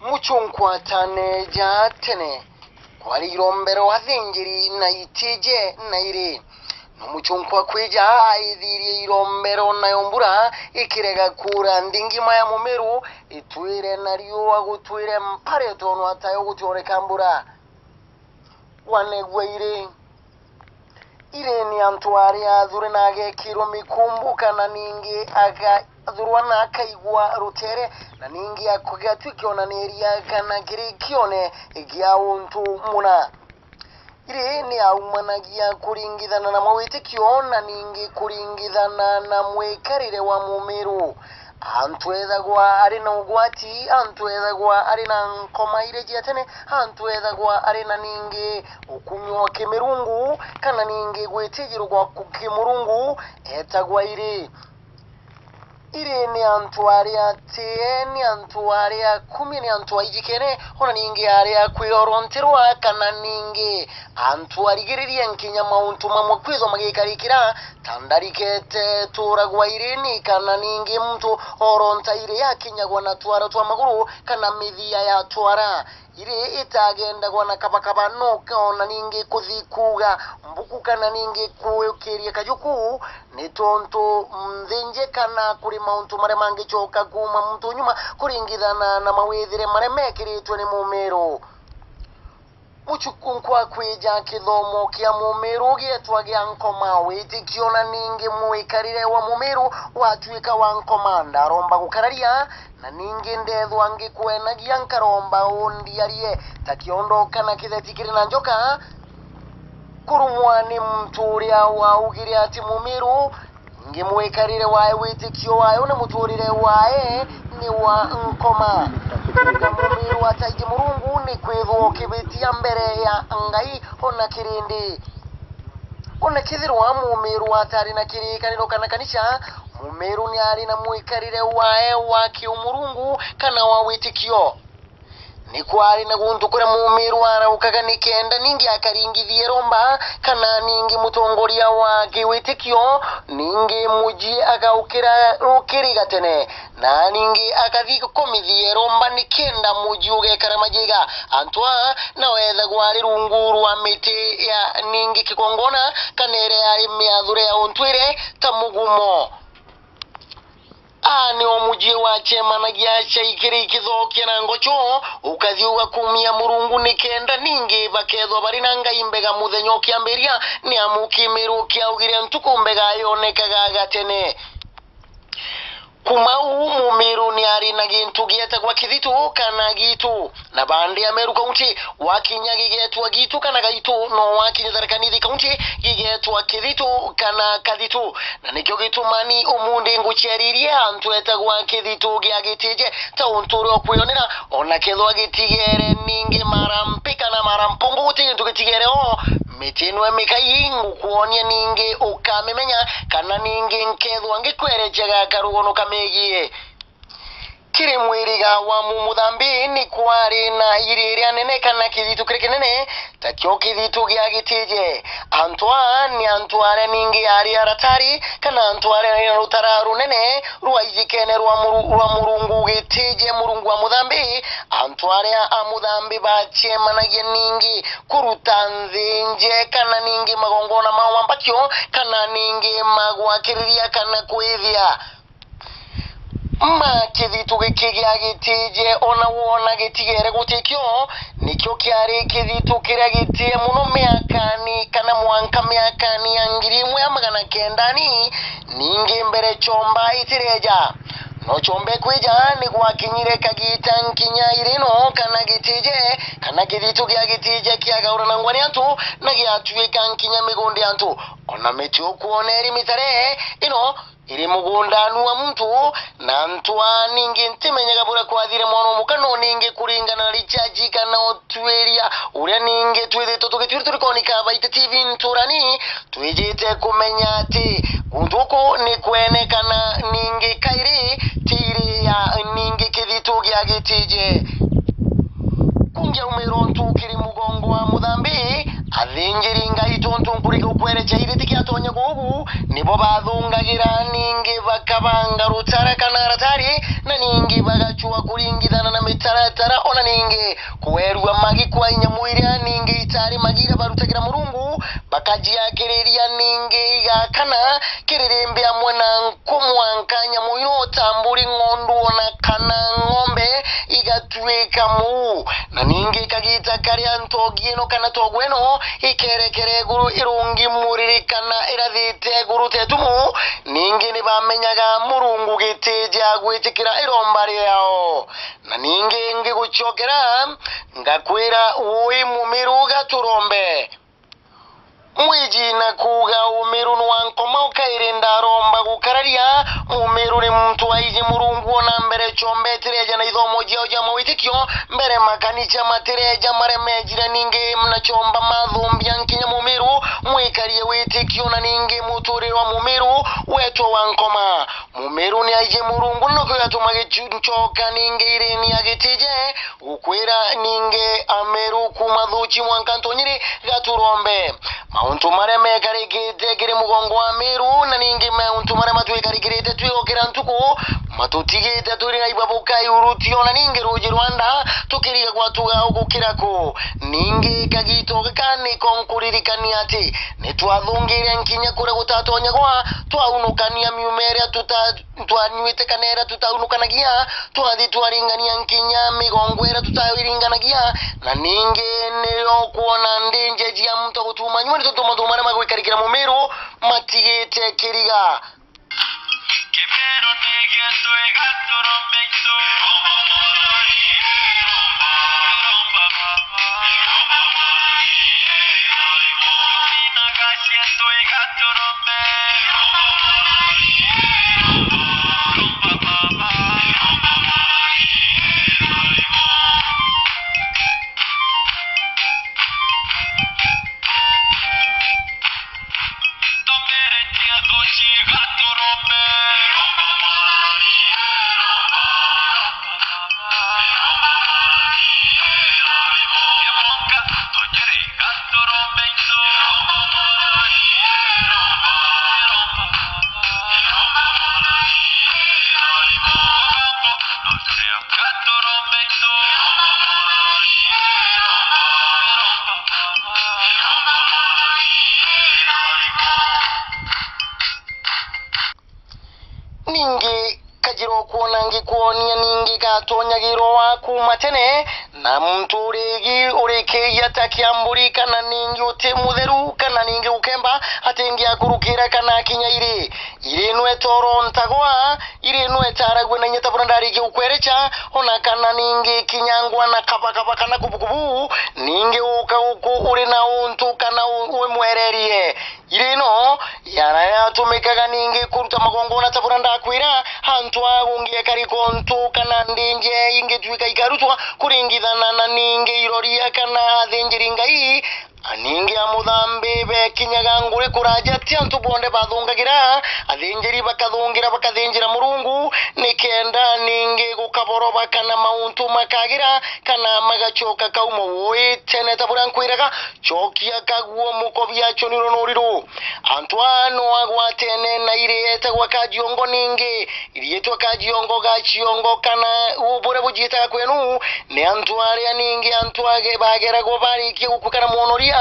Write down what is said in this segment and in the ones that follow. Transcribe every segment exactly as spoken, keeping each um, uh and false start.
Muchunkwa atane ja tene, kwari irombero athinjiri na itije na iri. No muchunkwa kwija aithirie irombero nayo mbura ikirega kuura, nthingima ya mumiru itwire na riua gutwire mpare tontu atayo gutioneka mbura. Wanegua iri. Iri ni antu aria athure na agekirwa mikumbu, kana ningi agathurwa na akaigwa rutere, na ningi akugatuika kionaniria kana kiri kione gia untu muna. Iri ni aumanagia kuringithana na mawitikio, na ningi kuringithana na mwikarire wa mumiru. Antu ethagwa ari na ugwati, antu ethagwa ari na nkoma iria cia tene, antu ethagwa ari na ningi ukunywa kimirungu, kana ningi gwitijirwa gwa ku-, kimurungu, etagwa iri. Iri ni antu aria atie, ni antu aria akumi, ni antu aijikene, ona ningi aria akwiroronterwa, kana ningi antu arigiririe nkinya mauntu mamwe kwithwa magikarikira, ta ndarikete turagwa irini, kana ningi muntu oronta iri akinyagwa na twara twa maguru, kana mithia ya twara. Iri itagendagwa na kabakaba, no ona ningi kuthi kuuga mbuku, kana ningi kuukiria kajuku, ni tontu nthinje kana kuri mauntu maria mangicoka kuuma muntu nyuma kuringithana na mawithire maria mekiritwe ni mumiru. Muchuku nkwa kwija kithomo kia mumiru gietwa gia nkoma, witikio na ningi mwikarire wa mumiru watwika wa nkoma. Ndaromba gukararia, na ningi ndethwa ngikwenagia, nkaromba undiarie ta kiondo kana kitheti kiri na njoka. Kurumwa ni muntu uria waugire ati mumiru, ningi mwikarire wae, witikio wae, una muturire wae ni wa nkoma. Na mumiru ataiji Murungu ni kwithwa ukibitia mbere ya Ngai ona kirindi. Ona kethirwa mumiru atari na kirikaniro kana kanisa, mumiru ni ari na mwikarire wae wa kiumurungu kana wa witikio. Ni kwari na guntu kuria mumiru araukaga nikenda ningi akaringithia iromba, kana ningi mutongoria wa kiwitikio, ningi muji agaukira rukiri gatene, na ningi akathi kumithia iromba nikenda muji ugekara majiga. Antu aa nao ethagwa ari rungu rwa miti ya ningi kigongona, kana iria yari miathure ya untwire ta mugumo. Aa nio muji wacemanagia aciari kiri kithokia na ngocho, ukathi ugakumia Murungu nikenda ningi bakethwa bari na Ngai mbega muthenya ukiambiria, ni amu kimiru kiaugire ntuku mbega yonekaga gatene. Kuma uu, mumiru ni ari na gintu gietagwa kithitu kana gitu, na bandi ya Meru County, wakinya gigetwa gitu kana gaitu, no wakinya Tharaka Nithi County, gigetwa kithitu kana kathitu. Na nikio gitumani umunthi nguceririe antu etagwa kithitu gia gitije, ta untu uria ukwionera, ona kethwa gitigere ningi marampi kana marampungu, guti gintu gitigere o. Miti ino imikai ngukuonia ningi ukamimenya, kana ningi nkethwa ngikwerejaga karugono kamegie. Kiri mwiriga wa mumuthambi ni kwari na iri iria nene kana kithitu kiri kinene, takio kithitu gia gitije. Antu aa ni antu aria ningi ari aratari, kana antu aria ari na rutara runene rwa ijikene rwa muru-, rwa Murungu gitije, Murungu wa muthambi. Antu aria a muthambi bacemanagia ningi kuruta nthinje, kana ningi magongona ma wambakio, kana ningi magwakiriria kana kwithia. Ma kithitu giki gia gitije, ona wona gitigere gutikio, nikio kiari kithitu kiria gitie muno miakani, kana mwanka miakani ya ngiri imwe ya magana kendani, ningi mbere chomba itireja. No chombe kwija ni gwakinyire kagita nkinya irino kana gitije, kana kithitu gia gitije kiagaurana ngwa ni antu, na giatwika nkinya migundi antu. Ona miti ukwona iri mitare ino iri mugundani wa muntu, na antu aa ningi ntimenyaga buria kwathire mwana umuka, no ningi kuringana na research kana utwiria uria ningi twithitwe tugitwira turi koni ka Baite T V nturani, twijite kumenya ati guntu guku ni kwenekana ningi kairi tiiri ya ningi kithitu gia gitije. Kungiaumira untu kiri mugongo wa muthambi, athinjiri Ngai, tontu nkuri gukwerecha iri tikiatonya gugu, nibo bathungagira ningi bakabanga rutara kana aratari, na ningi bagachua kuringithana na miti mitaratara, ona ningi kwerua magi kwa inyamu iria ningi itari magi iria barutagira Murungu, bakajiakiriria ningi igakana kiririmbi amwe na nku mwanka nyamu ino utamburi ng'ondu ona kana ng'ombe igatuika muu. Na ningi kagita karia ntogi ino kana togu ino ikerekera iguru irungi muriri kana irathite iguru tetumu, ningi ni bamenyaga Murungu giti ja gwitikira iromba riao. Na ningi ngigucokera, ngakwira, ui mumiru gaturombe. Mwiji na kuuga umiru ni wa nkoma, ukairi ndaromba gukararia. Mumiru ni muntu aiji Murungu ona mbere chomba itireja na ithomo jiao ja mawitikio, mbere makanisa matireja maria mejire ningi na chomba mathumbia nkinya mumiru mwikarie witikio na ningi muturire wa mumiru wetwa wa nkoma. Mumiru ni aiji Murungu, nokio giatuma gichu-, nchoka ningi irini agitije, gukwira ningi amiru kuma thuchi mwanka ntonyiri gaturombe. Mauntu maria mekarikite kiri mugongo wa miru, na ningi mauntu maria matwikarikirite twi o kira ntuku, matutigite turi na ibabuka iurutio, na ningi ruji rwa nda tukiriga gwatuga ugukira ku. Ningi kagito gaka niko nkuririkania ati ni twathungire nkinya kuria gutatonyagwa, twaunukania miuma iria tuta-, twanyuite kana iria tutaunukanagia, twathi twaringania nkinya migongo iria tutairinganagia, na ningi nirio kwona ndinje jia muntu gutuma nyuma ni tutumatuma maria magwikarikira mumiru matigite kiriga. Ningi kajira ukwona ngikwonia ningi gatonyagirwa wa kuuma tene, na muntu urigi urikiia ta kiamburi, kana ningi uti mutheru, kana ningi ukemba atingiakurukira kana akinya iri. Iri nwe toro ntagwa, iri nwe taragua na inya ta buria ndarikia gukwerecha, ona kana ningi kinyangwa na kabakaba kana kubukubu, ningi uka guku uri na untu kana u-, wimwererie. Iri ino yara yatumikaga ningi kuruta magongona ta buria ndakwira, antu a gungi ekari kontu kana ndinje ingitwika ikarutwa kuringithana na ningi iroria kana athinjiri Ngai. A ningi a muthambi bekinyaga nguri kuraja ti antu bonthe bathungagira, athinjiri bakathungira bakathinjira Murungu, nikenda ningi gukaboroba kana mauntu makagira kana magachoka kauma wui tene ta buria nkwiraga. Chokia kaguo mukobia choniro nuriru. Antu aa no agwatene na iri etagwa Kajiongo ningi. Iriitwa Kajiongo ga Chiongo kana u-, buria bujiitaga kwenu, ni antu aria ningi antu age-, bageragwa barikia gukua kana mwonoria,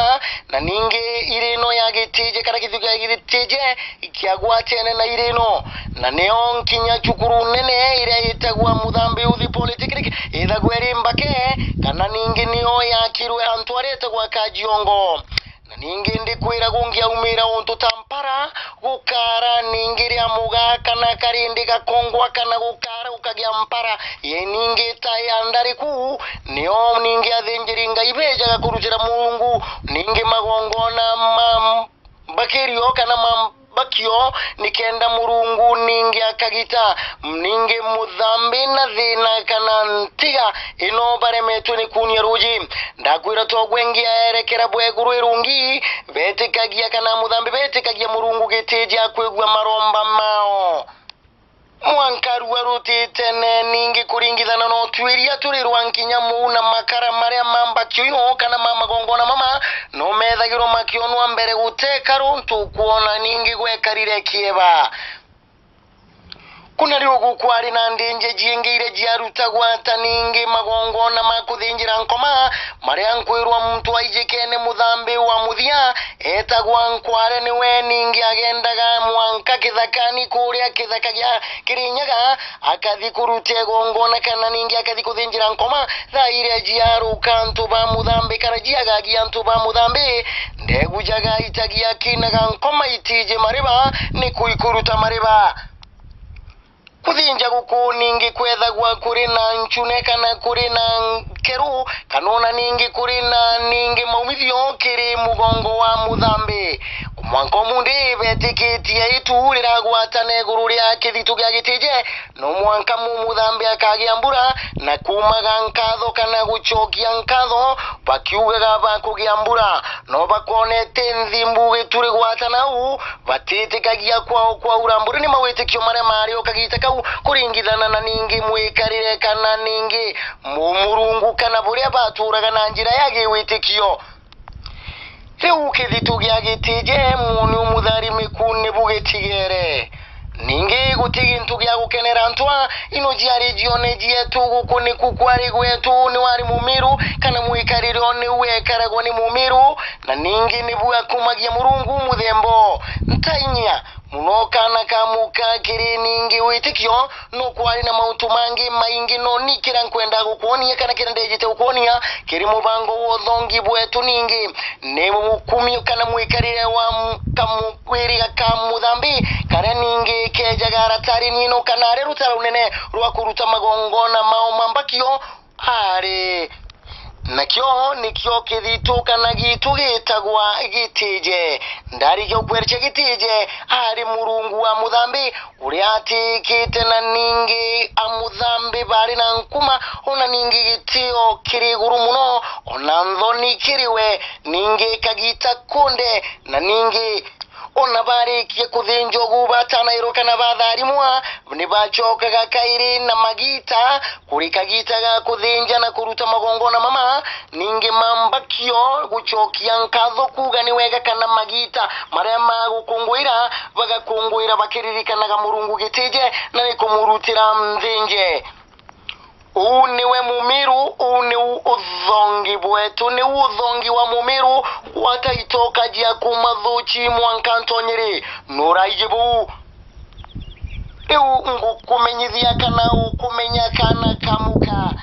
na ningi iri ino ya gitije kana githuki gia gitije kiagwatene na iri ino. Na nio nkinya cukuru nene iria itagwa Muthambi Youth Polytechnic ithagwa iri mbake, kana ningi nio yakirwe antu aria itagwa Kajiongo. Na ningi ndikwira gungiaumira untu ta mpara, gukara ningi ria muga kana karindi gakongwa kana gukara gukagia mpara, ye ningi ta ya ndariku, nio ningi athinjiri Ngai bejaga kurutira Murungu ningi magongona ma mbakirio kana ma bakio, nikenda Murungu ningi akagita, ningi muthambi na thina kana ntiga ino baremetwe ni kuunia ruuji. Ndakwira togwe ngiaerekera bweguru irungi, betikagia kana muthambi betikagia Murungu gitiji akwigua maromba mao. Mwanka rua rutitene ningi kuringithana na utuiria turi rwa nkinya muu na makara maria ma mbakio ino kana ma magongona mama, no methagirwo makionwa mbere guteka runtu kwona ningi gwekarire kieba. Kuna riu gukwari na ndinje jingi iria jiarutagwa ta ningi magongona na ma kuthinjira nkoma, maria nkwirwa muntu aijikene muthambi wa muthia etagwa Nkware, niwe ningi agendaga mwanka kithakani kuria kithaka gia Kirinyaga, akathi kuruta igongona kana ningi akathi kuthinjira nkoma. Thaa iria jiaruka antu ba muthambi kana jiagagia antu ba muthambi, ndegu jaga itagia kinaga nkoma itiji mariba, ni kuikuruta mariba. Kuthinja guku ningi kwethagwa kuri na ncune kana kuri na nkeru, kana ona ningi kuri na ningi maumithio kiri mugongo wa muthambi. Mwanka umundi betikitie itu riragwatana iguru ria kithitu gia gitije, no mwanka mu muthambi akagia mbura, na kuumaga nkatho kana gucokia nkatho, bakiugaga bakugia mbura. No bakonete nthimbu gituri gwatana uu, batitikagia kwao kwaura mbura. Ni mawitikio maria mari o kagita kau, kuringithana na ningi mwikarire kana ningi mu-, Murungu kana buria baturaga na njira ya giwitikio. Riu kithitu gia gitije, muuni umutharimiku ni bugitigere. Ningi guti gintu gia gukenera ntwa, ino jiari jione jietu, guku niku kwari gwetu, ni wari Mumiru, kana mwikarire o niu ekaragwa ni Mumiru, na ningi nibu akumagia Murungu muthembo. Ntainyia muno kana ka muka kiri ningi witikio, no kwari na mauntu mangi maingi, no ni kiria nkwenda gukwonia kana kiria ndejite gukwonia kiri mubango wa uthongi bwetu ningi. Ni mukumio kana mwikarire wa m-, kamu-, kwiriga ka muthambi, karia ningi kejaga aratarini ino kana ari rutara runene rwa kuruta magongona mao ma mbakio ari. Nakio nikio kithitu kana gitu gitagwa gitije. Ndarigia gukwerecia gitije ari Murungu wa muthambi, uria atikite na ningi amuthambi bari na nkuma, ona ningi gitio kiri iguru muno, ona nthoni kiri we, ningi kagita kunde, na ningi ona barikia kuthinjwa gu batanairwa kana batharimwa, ni bacokaga kairi na magita, kuri kagita ga kuthinja na kuruta magongona mama, ningi mambakio gucokia nkatho kuuga ni wega kana magita maria magukunguira, bagakunguira bakiririkanaga Murungu gitije na ni kumurutira nthinje. Uu niwe Mumiru, uu niu uthongi bwetu, niu uthongi wa Mumiru, gwata itoka jia kuuma thuchi mwanka ntonyeri. Nuraiji buu? Riu ngukumenyithia kana ukumenya kana kamuka.